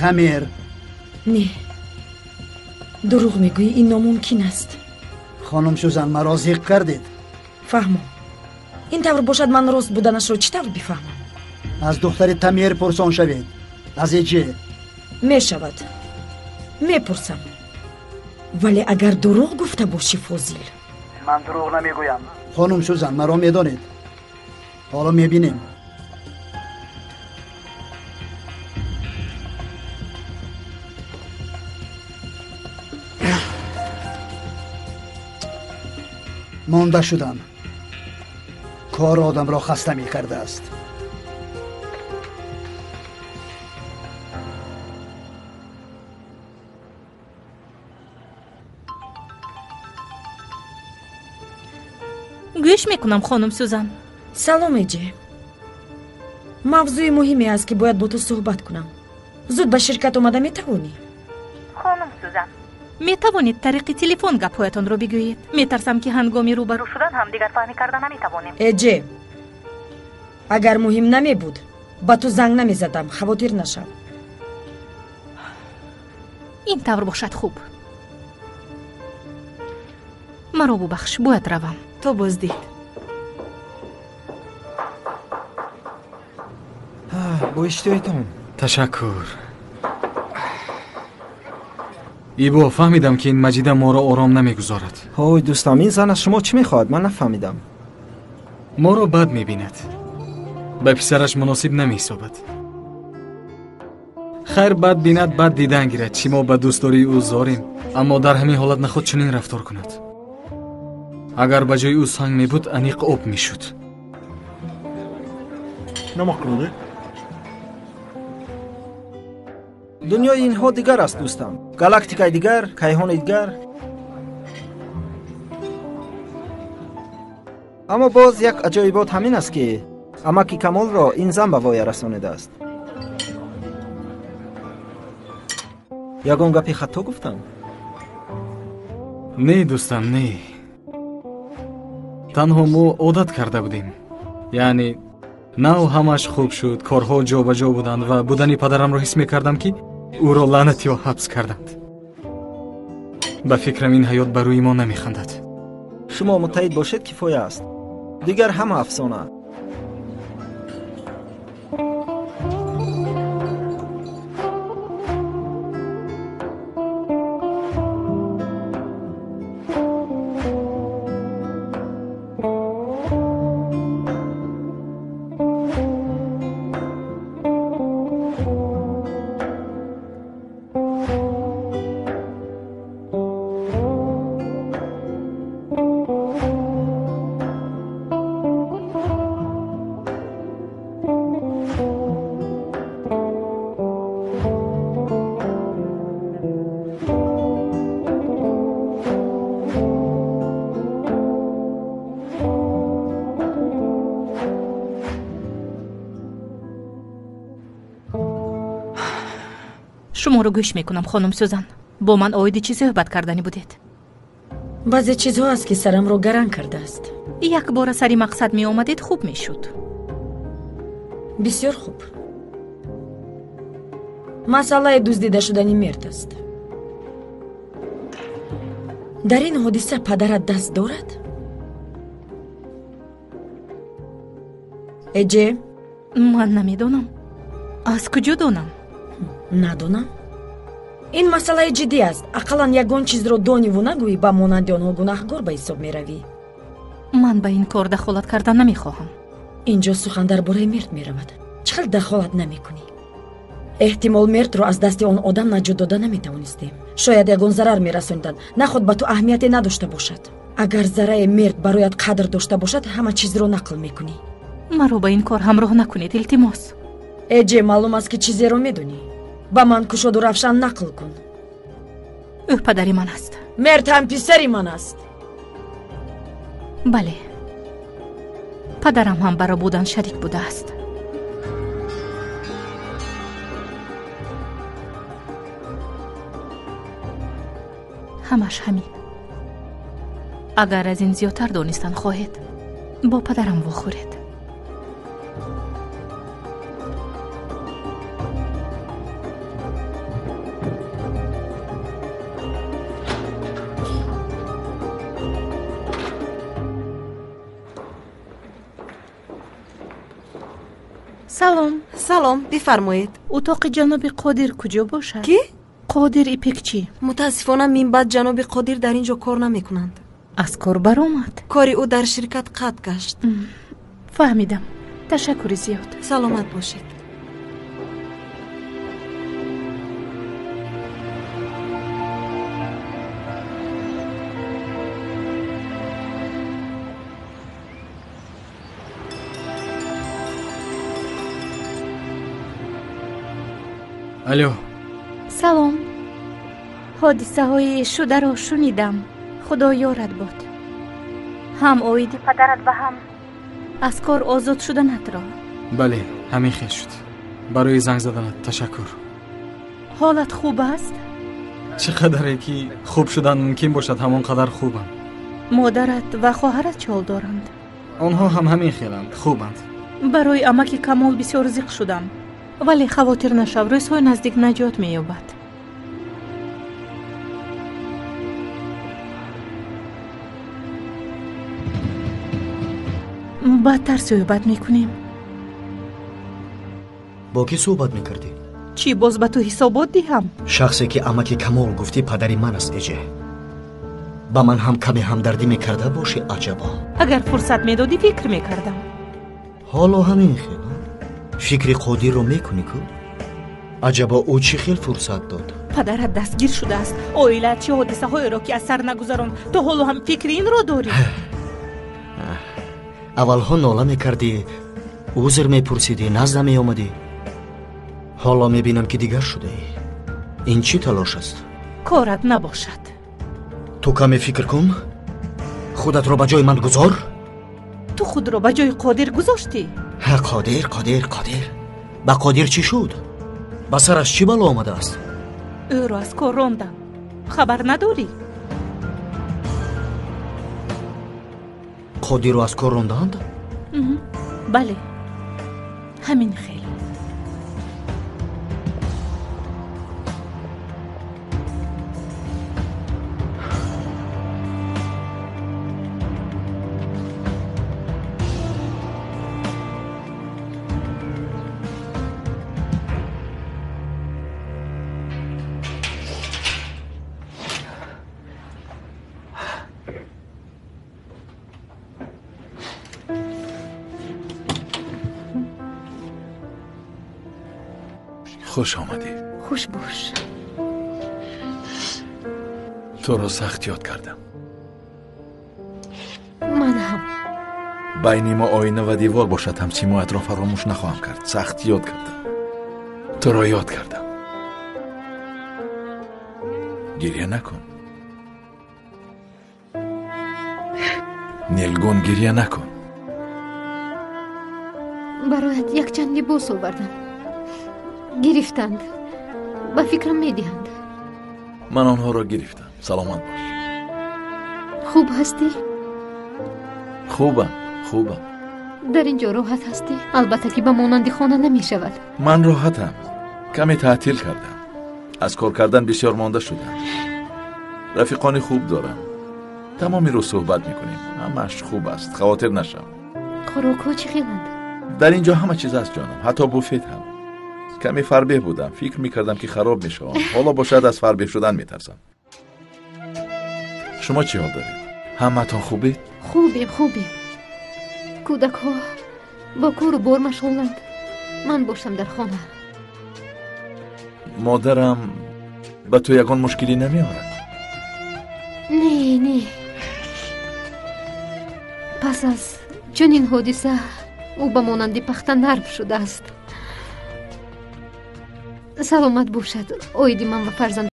Тамир. Не, дурӯғ мегӯӣ, ин номумкин аст. Хонум Сюзан, маро зиқ кардед. Фаҳмам. Ин тавр бошад, ман рост буданашро чӣ тавр бифаҳмам? Аз духтари Тамир пурсон шавед. Аз Эҷе. Мешавад. Мепурсам. Вале агар дурӯғ гуфта бошӣ, Фозил. Ман дурӯғ намегӯям. Хонум Сюзан, маро медонед. Ҳоло мебинем. Монда шудам. Кор одамро хаста мекардааст. Гӯш мекунам, хонум Сюзан. Салом, Эҷе. Мавзӯи муҳиме аст, ки бояд бо ту суҳбат кунам. Зуд ба ширкат омада метавонӣ? Хонум Сюзан, метавонед тариқи телефон гапҳоятонро бигӯед? Метарсам, ки ҳангоми рӯбарӯ шудан ҳамдигар фаҳмӣ карда наметавонем. Эҷе, агар муҳим намебуд, ба ту занг намезадам, хавотир нашав. Ин тавр бошад хуб. Маро бубахш, бояд равам. То боздид. Бо иштиҳоятон. Ташаккур. Ибо, фаҳмидам, ки ин Маҷида моро ором намегузорад. Ҳой дӯстам, ин зан аз шумо чӣ мехоҳад? Ман нафаҳмидам. Моро бад мебинад. Ба писараш муносиб намеҳисобад. Хайр, бад бинад, бад дидан гирад. Чӣ мо ба дӯстдории ӯ зорем, аммо дар ҳамин ҳолат наход чунин рафтор кунад. Агар ба ҷои ӯ санг мебуд, аниқ об мешуд. Дунёи инҳо дигар аст, дӯстам. Галактикаи дигар, кайҳони дигар. Аммо боз як аҷоибот ҳамин аст, ки амаки Камолро ин зан ба воя расонидааст. Ягон гапи хато гуфтам? Не, дӯстам, не. Танҳо мо одат карда будем. Яъне нав ҳамаш хуб шуд, корҳо ҷобаҷо буданд ва будани падарамро ҳис мекардам, ки ӯро лаънатиҳо ҳабс карданд. Ба фикрам, ин ҳаёт ба рӯи мо намехандад. Шумо муттаҳид бошед, кифоя аст. Дигар ҳама афсона. Шуморо гӯш мекунам, хонум Сюзан. Бо ман оиди чӣ суҳбат карданӣ будед? Баъзе чизҳо аст, ки сарамро гаранг кардааст. Якбора сари мақсад меомадед, хуб мешуд. Бисёр хуб. Масъалаи дуздида шудани Мерт аст. Дар ин ҳодиса падарат даст дорад? Эҷе? Ман намедонам. Аз куҷо донам? Надонам. Ин масъалаи ҷиддӣ аст. Ақаллан ягон чизро дониву нагӯӣ, ба монанди онҳо гунаҳгор ба ҳисоб меравӣ. Ман ба ин кор дахолат кардан намехоҳам. Инҷо сухан дар бораи Мерт меравад. Чӣ хел дахолат намекунӣ? Эҳтимол Мертро аз дасти он одам наҷот дода наметавонистем. Шояд ягон зарар мерасониданд. Наход ба ту аҳамияте надошта бошад. Агар зарраи Мерт бароят қадр дошта бошад, ҳама чизро нақл мекунӣ. Маро ба ин кор ҳамроҳ накунед, илтимос. Эҷе, маълум аст, ки чизеро медонӣ. Ба ман кушоду равшан нақл кун. Ӯ падари ман аст. Мерт ҳам писари ман аст. Бале, падарам ҳам баро будан шарик будааст. Ҳамаш ҳамин. Агар аз ин зиёдтар донистан хоҳед, бо падарам вохӯред. Салом. Салом, бифармоед. Утоқи ҷаноби Қодир куҷо бошад? Кӣ? Қодир Ипекчӣ. Мутаассифона, минбаъд ҷаноби Қодир дар ин ҷо кор намекунанд. Аз кор баромад. Кори ӯ дар ширкат қатъ гашт. Фаҳмидам. Ташаккури зиёд. Саломат бошед. Алло. Салом. Ҳодисаҳои шударо шунидам. Худо ёрат бод. Ҳам оиди падарат ва ҳам аз кор озод шуданатро. Бале, ҳамин хел шуд. Барои занг заданат ташаккур. Ҳолат хуб аст? Чӣ қадаре ки хуб шудан мумкин бошад, ҳамон қадар хубам. Модарат ва хоҳарат чӣ ҳол доранд? Онҳо ҳам ҳамин хеланд, хубанд. Барои амаки Камол бисёр зиқ шудам. Вале хавотир нашав, рӯзҳои наздик наҷот меёбад. Баъдтар суҳбат мекунем. Бо кӣ суҳбат мекардӣ? Чӣ, боз ба ту ҳисобот диҳам? Шахсе ки амаки Камол гуфтӣ падари ман аст, Эҷе. Ба ман ҳам каме ҳамдардӣ мекарда бошӣ, аҷабо. Агар фурсат медодӣ, фикр мекардам. Ҳоло ҳамин хел. Фикри Қодирро мекунӣ ку? Аҷабо ӯ чӣ хел фурсат дод? Падарат дастгир шудааст. Оилаат чӣ ҳодисаҳоеро ки аз сар нагузаронд, ту ҳоло ҳам фикри инро дорӣ? Аввалҳо нола мекардӣ, узр мепурсидӣ, назда меомадӣ. Ҳоло мебинам ки дигар шудаӣ. Ин чӣ талош аст? Корат набошад. Ту каме фикр кун. Худатро ба ҷои ман гузор. Ту худро ба ҷои Қодир гузоштӣ? Ҳа, Қодир, Қодир, Қодир. Ба Қодир чӣ шуд? Ба сараш чӣ бало омадааст? Ӯро аз кор рондам. Хабар надорӣ? Қодирро аз кор ронданд? Бале, ҳамин хел. Хуш омадӣ. Хуш бош. Туро сахт ёд кардам. Ман ҳам. Байни мо оина ва девор бошад ҳам симоятро фаромӯш нахоҳам кард. Сахт ёд кардам. Туро ёд кардам. Гиря накун. Нилгун, гиря накун. Бароят якчанд либос овардам. Гирифтанд. Ба фикрам медиҳанд. Ман онҳоро гирифтам. Саломат бош. Хуб ҳастӣ? Хубам, хубам. Дар ин ҷо роҳат ҳастӣ? Албатта ки ба монанди хона намешавад. Ман роҳатам. Каме таътил кардам. Аз кор кардан бисёр монда шудам. Рафиқони хуб дорам. Тамоми рӯз суҳбат мекунем. Ҳамааш хуб аст. Хавотир нашав. Хӯрокҳо чӣ хеланд? Дар ин ҷо ҳама чиз аст, ҷонам. Ҳатто буфет ҳам. Каме фарбеҳ будам. Фикр мекардам ки хароб мешавам. Ҳоло бошад аз фарбеҳ шудан метарсам. Шумо чӣ ҳол доред? Ҳамаатон хубед? Хубем, хубем. Кӯдакҳо бо кору бор машғуланд. Ман бошам дар хона. Модарам ба ту ягон мушкилӣ намеорад? Не, не. Пас аз чунин ҳодиса ӯ ба монанди пахта нарм шудааст. Саломат бошад. Оиди ман ва фарзанд